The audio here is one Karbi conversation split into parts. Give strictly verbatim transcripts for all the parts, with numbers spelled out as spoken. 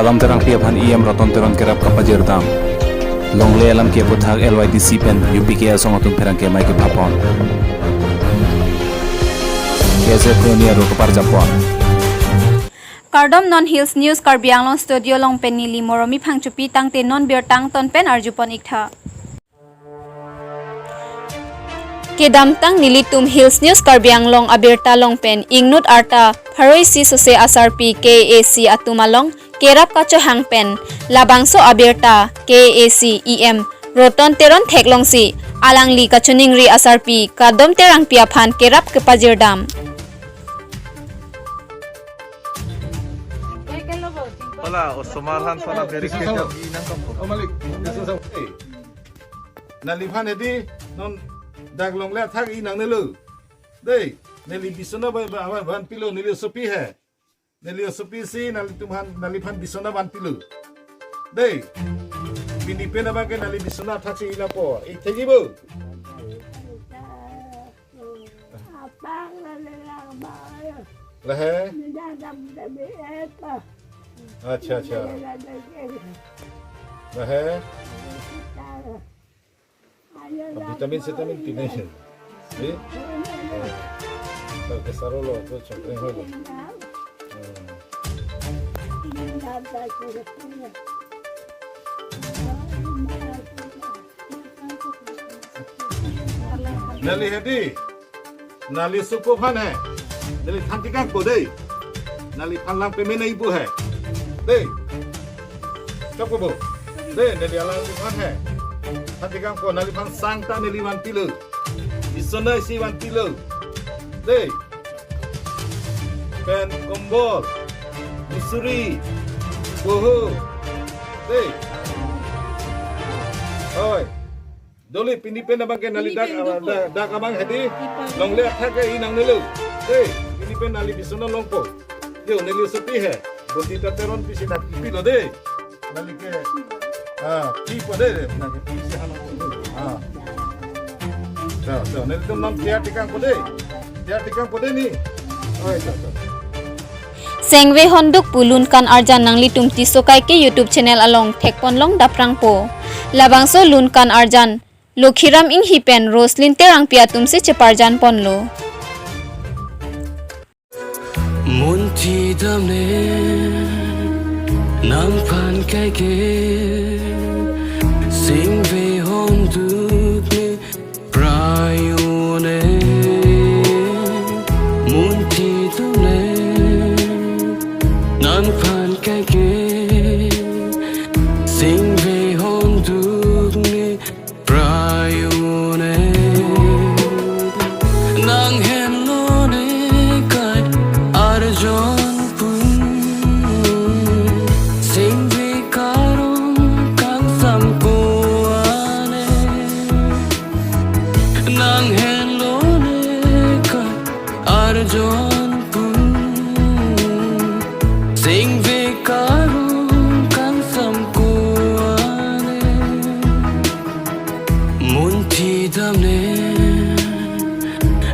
Kadom Terangpi aphan E M Roton Teron kerap kapajirdam. Longle alam ke aputhak L Y D C pen U P K asong atum pherangke amei kephapon. K Z Kroni aro kaparjapon. Kardom, non Hills News Karbi Anglong studio along pen neli Moromi Phangchopi. Tangte non birta angton pen arjupon iktha. Kedamtang nelitum Hills News Karbi Anglong abirta along pen ingnut arta pharo isi sose asarpi K A A C atum along kerap kachohang pen labangso abirta K A A C E M Roton Teron theklongsi alangli kachiningri asarpi Kadom Terangpi aphan kerap kepajirdam. Hola, osomar han sona very kejam i nang tong. Oh, Malik, this is okay. Neliphan hedi, non dak longle athak i nangnelo. Dei, neli bisona ba, ba, ba, vanpilo, neli osopi he. Neli osopi si, nelitum han, neliphan bisona vanpilo. Dei, pini pen abang ke neli bisona athak si i lapo. Ik thegi bo. Apang lele lang ba. Lahe? Nida dam dam eta. Acha, acha. Nida dam dam eta. Lahe? Kita. Ayo, ah, vitamin, vitamin pine. Eh? Nida. Sar ke saro lo, to chakring ho lo. Nida. Hmm. Nida dam dam eta. Neli hedi, neli supo aphan he, neli thantikangpo dei, neliphan lang pemena ibu he, dei, chokpo bo, dei, neli alangliphan he, thantikangpo, neliphan sang ta neli vanpilo, bisona isi vanpilo, dei. Pen kombol, musuri, boho. Dei. Oi. Doli pini pen abang ke neli dak, dak, dak abang hedi. Longle athak ke i nangnelo. Dei. Pini pen neli bisona longpo. Yo, neli osopi he. Boti ta Teronpi si dak ipilo dei. Neli ke, ah, pi pade, neli ke pi si hana. Ah. So, so, nelitum non tiar tikang pade. Tiar tikang pade ni. Oi, so, so. Sengve honduk pu lunkan arjan nanglitum Tisso Kaike YouTube channel along thekponlong daprangpo. Labangso lunkan arjan Lokhiram Inghi pen Roslyn Terangpi atum si cheparjanponlo. Munthi damne nangphan kaike, sengve honduk ne prai un-e. Munthi damne nangphan kaike, sengve honduk ne prai un-e. Nang henlo ne kai arjon pun, sengve karong kangsam ko-an-e. Nang henlo ne kai arjon pun, sengve karong kangsam ko-an-e. Munthi damne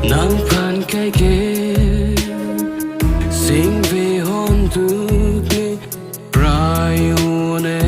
nangphan kaike, sengve honduk ne prai un-e.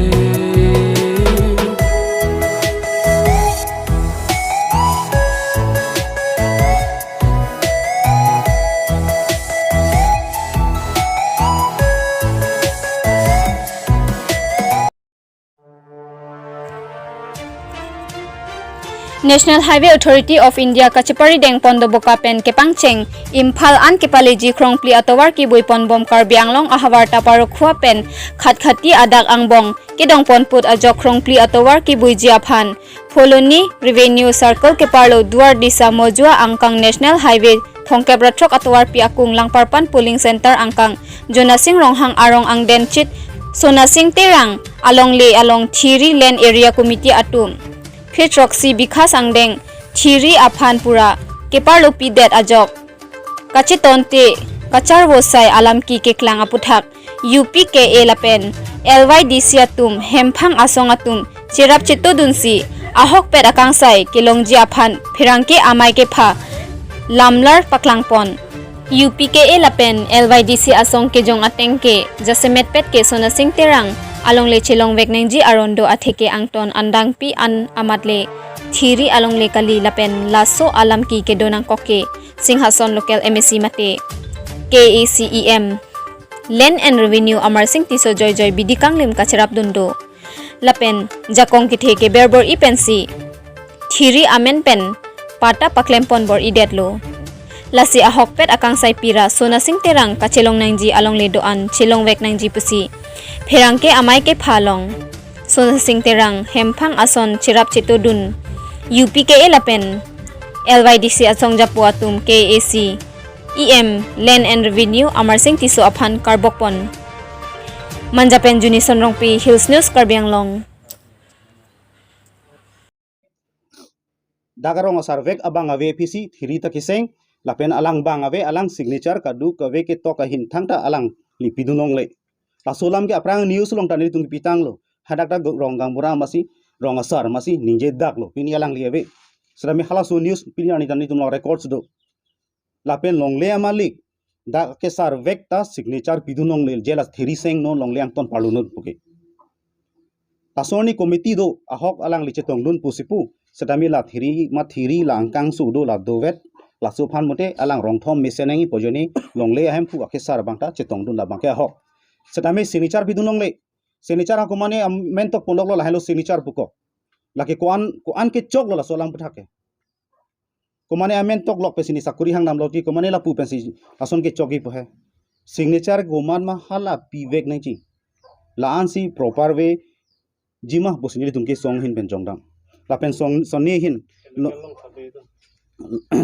National Highway Authority of India kacheparidengpon doboka pen kepangcheng Imphal an kepaleji Khrongpli atovar kibuiponbom Karbi Anglong ahavar Taparokhuwa pen Khatkhati adak angbong kedongponput ajok Khrongpli atovar kibuiji aphan Phuloni Revenue Circle keparlo Duardisa Mojua angkang National Highway thomkep ra throk atovarpi akung Langparpan Polling Center angkang Jonasing Ronghang arong angden chit Sonasing Terang alongle along Thiri Land Area Committee atum phit throksi bikha sangdeng Thiri aphan pura keparlopidet ajok kachetonte kacharvosai alam ki keklang aputhak U P K A lapen L Y D C atum hemphang asong atum cherap chetodunsi ahokpet akangsai kelongji aphan pherangke amei kepha lamlar paklangpon. U P K A lapen L Y D C asong kejong ateng ke jasemetpet ke Sonasing Terang alongle chelongvek nangji aron do atheke angton andangpi an amat le thiri alongle kali lapen laso alam ke kedo nangkok ke Singhason local M A C mate K A A C E M Land and Revenue Amarsing Tisso joijoi bidi kanglim kacherapdun do. Lapen jakong kethe keber bor-i pensi thiri amen pen patta paklempon bor-idetlo. Lasi ahokpet akangsai pira Sonasing Terang kachelong nangji alongle do-an chelongvek nangji pusi pherangke amei kepha along Sonasing Terang hemphang ason cherap chetodun U P K A lapen L Y D C asong japo atum K A A C E M Land and Revenue Amarsing Tisso aphan karbokpon. Manja pen Junison Rongpi, Hills News, Karbi Anglong. Dak arong asarvek abang ave aphi si thiri ta keseng, lapen alang bang ave, alang signature kadokave ketok ahin thangta alangli pidun longle. Laso alam ke aphrang news along ta nelitum kepitanglo. Hadak ta rong gaonbura masi, rong asar masi ningjedaklo. Pini alangli ave. Sitame halaso news pini arni ta nelitum along records do. Lapen longle amalik dak kesarvek ta signature pidun longle, je la thiri seng non longle angton parlunut puke. Laso arni committee do, ahok alangli chetongdun pusi pu. Sitame la thiri ma thiri la angkang su do la dovet, laso aphan mate alang rongthom mesen nangji pu ajoine longle ahemphu akesar abang ta chetongdun labang ke ahok. Sitame signature pidun longle. Signature ako mane amen tok ponloklo, lahenlo signature puko. Lake ko-an, ko-an kechoklo laso alam aputhak ke. Ko mane amen tok lok pensi ne sakuri hang damlo ti, ko mane lapu pensi ason kechokji pu he. Signature komat ma hala pivek nangji. La-an si proper way jima pusi nelitum ke song ahin pen jongdam. Lapen song, sonni ahin, lo-,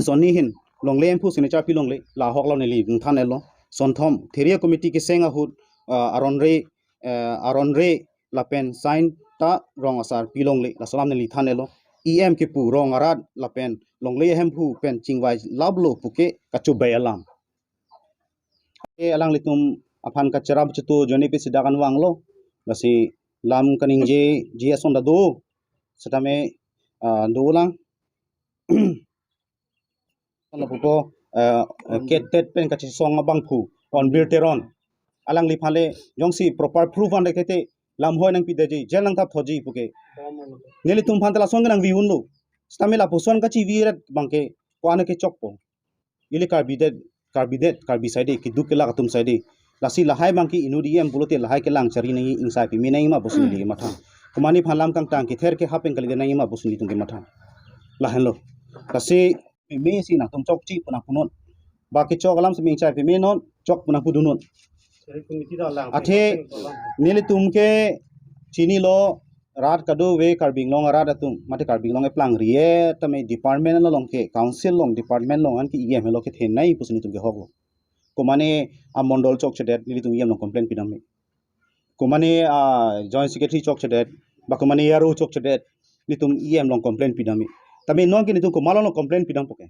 sonni ahin longle ahemphu signature pi longle, la ahok lo neli than-etlo. Sonthom thiri committee keseng ahut, ah, aron re, eh, aron re lapen sign ta rong asar pi longle, laso alam neli than-etlo. E M kepu rong arat lapen longle ahemphu pen chingvai laplo puke kachobai alam. E alanglitum aphan kacherap chetu ajoine pensi dak an vanglo. Lasi lam kaningjeji ason ta do. Sitame, ah, dolang. Lapupo, eh, kettet pen kachesong abangphu, Onbir Teron. Alangliphan le jongsi proper proof an rekete lamhoi nangpidetji, jail nangthap thotji puke. Nelitum aphan ta lason ke nangvi unlo. Sitame lapuson kachiviret abang ke ko-an kechokpo. Ili Karbi det, Karbi det, Karbi side, keduk kelak atum side. Lasi lahai abang ke inut E M pulote lahai kelang chari nangji, ingsai peme nangji ma pusi neli kematha. Ko mane aphan lam kangtang kether kehap pen kalidet nangji ma pusi nelitum kematha. Lahenlo. Lasi peme si nangtum chokche pu nangpunon. Ba kechok alam si ingsai pemenon, chok pu nangpudunon. Athe nelitum ke chinilo, rat kadokave Karbi Anglong arat atum, mate Karbi Anglong eplangri-et tame department along ke, council along, department along anke E M helo kethenei pusi nelitum kehoklo. Ko mane amondol chokchedet nelitum E M along complain pidam me. Ko mane a joint secretary chokchedet, ba ko mane A R O chokchedet, nelitum E M along complain pidam me. Tame non ke nelitum komat along complain pidam puke.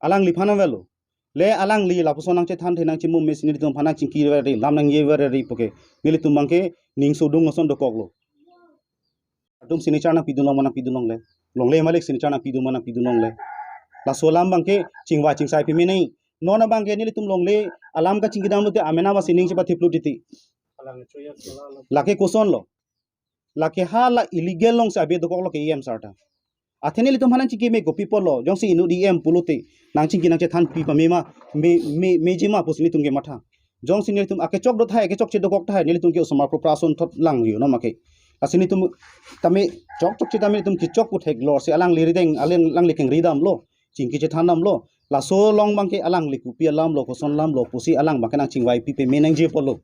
Alangliphan avelo. Le alangli lapuson nangchethan the nangchimum me si nelitum aphan nangchingki veri, lam nangje veri puke. Nelitum abang ke ning sodung ason dokoklo. Atum signature nangpidun long ma nangpidun longle. Longle amalik signature nangpidun ma nangpidun longle. Laso alam abang ke chingvai chingsai peme nangji. Non abang ke nelitum longle alam kachingki damlote amena ba sining chepathiplo titi. Lake kosonlo. Lake hala illegal along si ave dokoklo ke E M sir ta. Athe nelitum aphan nangchingki me kopi apotlo, jongsi inut E M pulote nangchingki nangchethan pi pame ma, me, me, meji ma pusi nelitum kematha. Jongsi nelitum akechok do tahai, akechokche dokok tahai, nelitum ke osomar proper ason thot lang yo no make. Lasi nelitum tame chok chokche tame nelitum kechok pu theklor si alangli rideng, alang, alangli kengri damlo, chingki chethan damlo. Laso along abang ke alangli kopi alamlo, koson alamlo pusi alang abang ke nangchingvai pi peme nangji apotlo.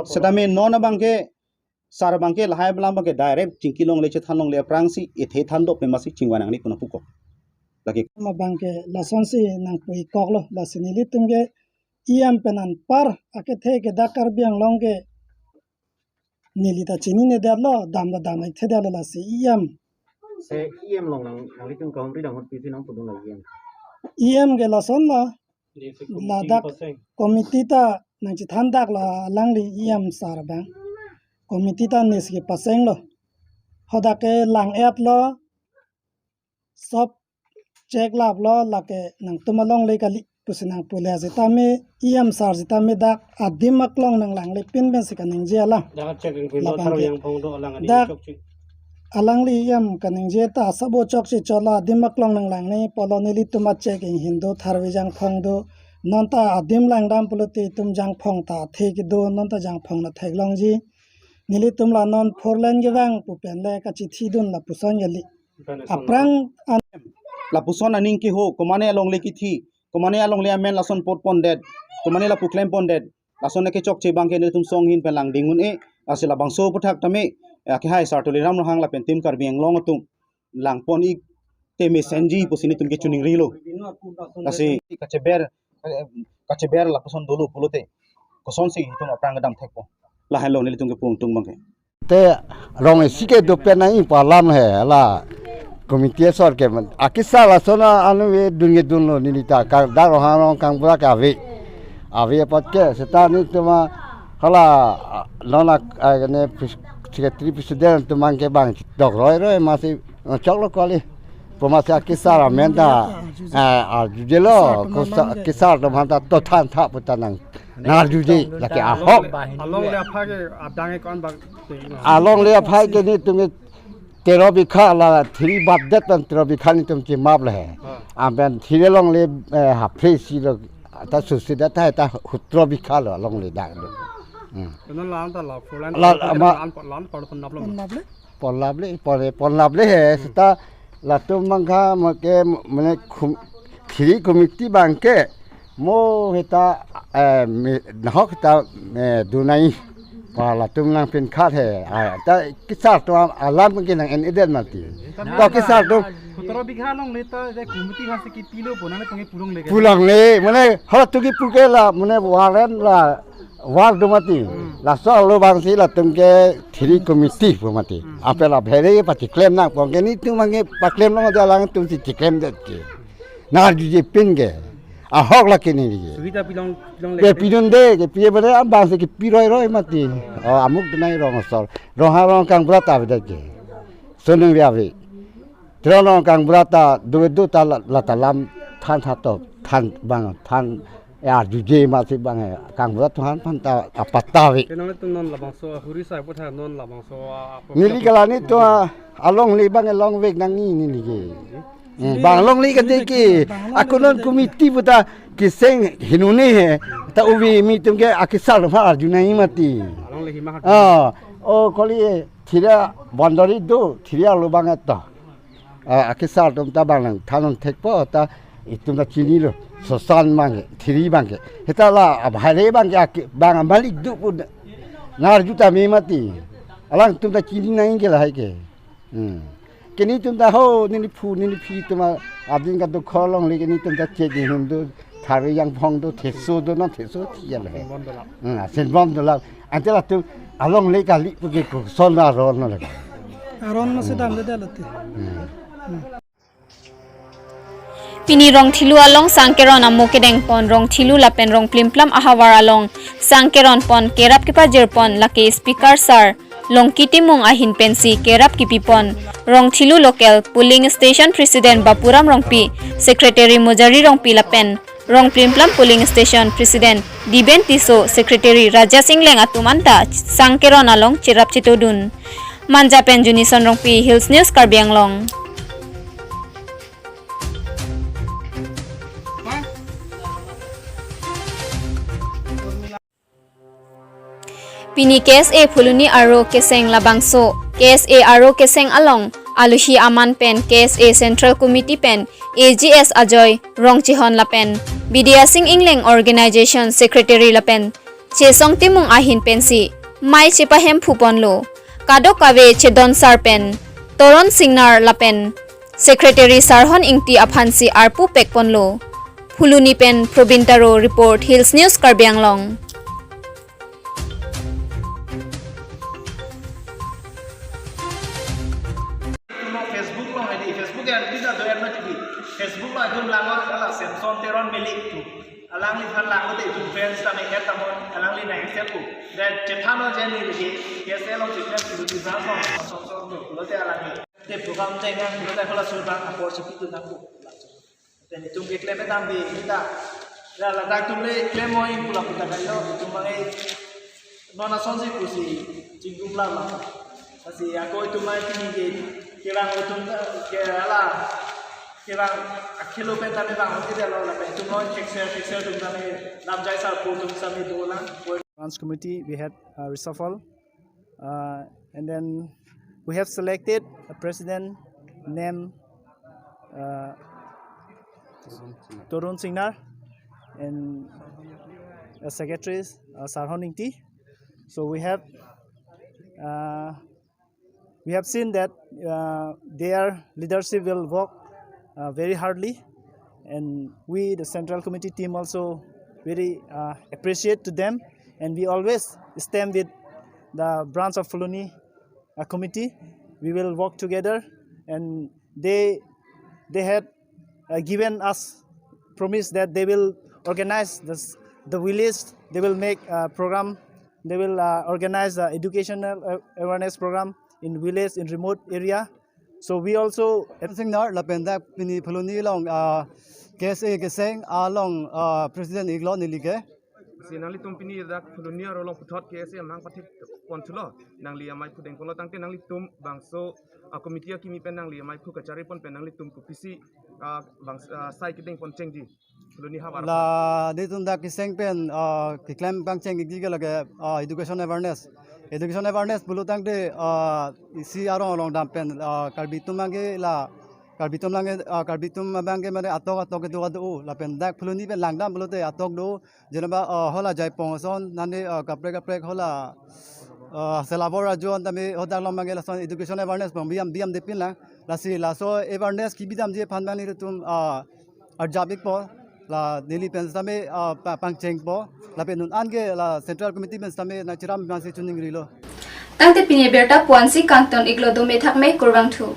Setame non abang ke sir abang ke lahai alam abang ke direct chingki longle chethan longle aphrang si ethe than dopme masi chingvai nangne pu nangpukok. Lake. Ma abang ke lasonsi nangpu-ikoklo, lasi nelitum ke E M pen anpar akethe ke dak Karbi Anglong ke neli ta chininedetlo, dam ta dam-ik thedetlo, lasi E M. Se E M along nang, nanglitum kahumri dang hot pipi nangpudun la E M. E M ke lasonlo, ladak committee ta nangchethan daklo alangli E M sir abang. Committee ta nesi kepasenglo. Hadak ke lang-etlo. Sop check laplo, lake nangtum alongle kali pusi nangpule, sitame E M sir sitame dak adim aklong nanglangle pin pensi kaningje alam. Dak check in Hindo Labang Thar ke. Vejangphong do alangli dak chokche. Alangli E M kaningje ta asabo chokche chotlo, adim aklong nanglangle pulo, nelitum a check in Hindo Thar Vejangphong do. Nonta adim langdam pulote itum Jangphong ta athe kedo, nonta Jangphong na theklongji. Nelitum la non four lane kevang pu pen le kachithidun lapuson kali. Aphrang an- Lapuson aning keho, komane alongle kithi, komane alongle amen lason pot pondet, komane lapu klem pondet, lason ke chokche abang ke nelitum song ahin pen langding un-e, lasi labangso aputhak tame, eh, akehai sar Tuliram Ronghang lapen Team Karbi Anglong atum langpon ik te mesenji pusi nelitum ke chiningrilo. Lasi kacheber, eh, kacheber lapuson dolo pulote kosonsi itum aphrang kedam thekpo. Lahenlo nelitum kepu ingtung abang ke. Te rong isi kedo pen nangji pu alam he, la committee asor ke man. Akesar lason anu ave dun kedunlo neli ta, ka dak Ronghang arong kangbura ke ave. Ave apot ke seta nelitum a hala, ah, non ak, ah, ne pres-, secretary president atum abang ke bang dok roiroi masi, ah, choklo kali. Pu masi akesar amen ta, ah, arjujelo, kesar atum abang ke. Kesar atum abang ta to thantha pu ta nang. Nang arjuje, lake ahok. Alongle apha ke adang e ko-an bang? Alongle apha ke nelitum ke tero bikha la thiri batdet pen tero bikha nelitum chemap le he. Ha. Aben thiri alongle, eh, hapre si lo ta susi da ta ta hutro bikha lo alongle dak do. Hmm. Kono lan ta la four lane la, ta ama lan pa, lan pa pon nap lo. Pon nap le? Pon laple, pon le, pon laple he, hmm, seta latum abang ke mane khum-, thiri committee abang ke mo heta, eh, mi-, nahok heta, eh, dunai pa latum nangpin khat he. Ah, ta kesar atum alam ke nang en-edet mati. To kesar atum. Hutro bikha alongle ta je committee hasi kepilo pu nangtum ke pulongle ke? Pulongle, mane halatum kepu ke la, mane warrant la, war do mati. Hmm. Laso arlo abangsi latum ke thiri committee pu mati. Hmm. Apela bhere pachiklem nangpo ke nelitum abang ke paklemlong aja alangtum si chiklemdet ke. Nang arjuje pin ke. Ahok lake neli ke. Subida pilong, pilongle. Ke pidunde, ke pie bere abangsi kepi roiroi mati. Oh, amuk dunai rong asor. Ronghang arong kangbura ta avedet ke. Sonung ave ave. Tero arong kangbura ta do do ta la, la ta lam thantha to, than abang, than, eh, arjuje masi abang, eh, kangbura atum aphan ta apatta ave. Ke nangtum non labangso ahuri sai aputhak non labangso a, a, neli ke la nelitum a, alongle abang longvek nangji neli ke. Hmm, bang longle kate ke, ako non committee pu ta keseng hinone he, ta uvi mi atum ke akesar atum arju nangji mati. Alongle hima hat. Ah, o kali thiri boundary do, thiri arlo abang ta. Ah, akesar atum ta bang nang than-un thekpo ta itum ta chinilo. Sosan abang ke, thiri abang ke. Heta la abhare abang ke ake-, bang malik do pu nang arju tame mati. Alangtum ta chini nangji ke lahai ke. Hmm. Ke nelitum ta ho, neli phu, neli phi atum a, adin kadokave alongle ke nelitum ta check in Hindo, Thar Vejangphong do, Theso do, non Theso thia le he. Sinbom dolang. Hmm, Sinbom dolang. Ante latum alongle kali pu ke koson aron lo le. Aron masi damde dalo te. Hmm. Pini Rongthilu along Sangkeron amo kedeng pon, Rongthilu lapen Rongplimplam ahavar along Sangkeron pon kerap kepajir pon lake Speaker Sir Longki Timung ahin pensi kerap kipi pon. Rongthilu Local Polling Station President Bapuram Rongpi, Secretary Mojari Rongpi lapen Rongplimplam Polling Station President Diben Tisso, Secretary Raja Singleng atum anta Sangkeron along cherap chetodun. Manja pen Junison Rongpi, Hills News, Karbi Anglong. Pini K S A Phuloni aro keseng labangso, K S A aro keseng along aluhi aman pen K S A Central Committee pen A G S Ajoy Rongchehon lapen Bidya Sing Engleng Organization Secretary lapen Chesong Timung ahin pensi mei chepahemphu ponlo. Kadokave chedon sar pen Toron Singnar lapen Secretary Sarhon Ingti aphansi arpu pek ponlo. Phuloni pen Probin Taro report, Hills News, Karbi Anglong. Facebook along I D, Facebook M P ta do M T V. Facebook along itum langnon, ala Samson Teron Melik pu. Alangliphan langnon te itum friends tame add tamon, alangli nang accept pu. Then chethanlo je neli ke, K S A along chiklen pu, itum langnon, song song song pu, pulote alangli. Te program te nang, pulote hala sultan apor sepi tu nang pu. Pen itum keklem damde, kita. Ya, ladak atum le klem moi pu lapu ta kailo, itum mangai non asonsi pusi chingrum la la. Lasi ako itum mangai pini ke, kevang atum ke ala, kevang akhelo pen tame vang hote delo, lapen itum non excel, excel atum tame lamjai sarpo atum sami dolang. Branch committee, we had, uh, reshuffle. Uh, and then we have selected a president named, uh, Torun Singnar and a secretary, uh, Sarhon Ingti. So we have, uh, we have seen that, uh, their leadership will work, uh, very hardly, and we, the central committee team, also very, uh, appreciate to them, and we always stand with the branch of Phuloni, uh, committee. We will work together, and they, they had, uh, given us promise that they will organize this, the village, they will make a program, they will, uh, organize the educational, uh, awareness program in village, in remote area. So we also Singnar lapen dak pini Phuloni along, uh, K S A keseng along, uh, president iklo neli ke. Si nanglitum pini dak Phuloni arlo along puthot K S A amang pathek pon thulo, nangli amei phu dengponlo tangte nanglitum bangso, ah, committee akimi pen nangli amei phu kachari pon pen nanglitum kopisi, ah, bang, ah, sai kedeng pon chengji Phuloni havar. La, netum dak keseng pen, ah, keklem pangcheng ikji ke lake, ah, education awareness. Education awareness pulo tangte, ah, isi arong along dam pen, ah, Karbi atum abangke la, Karbi atum abangke, ah, Karbi atum abangke mane atok atok kedo kedo lapen dak Phuloni pen langdam pulote atok do, jenaba, ah, hala Jaipong ason, nane, ah, kaprek kaprek hala, ah, Selabor ajon tame hadak along abangke lason education awareness pon biyam biyam depin lang. Lasi laso awareness kebi damji aphan abang netum, ah, arjap ikpo, la neli pen sitame, ah, pa-, pangchengpo, lapen non anke la central committee pen sitame nangchiram abangsi chuning rilo. Tangte pini abirta pu-ansi kangton iklo, dome thakme, kurvangthu.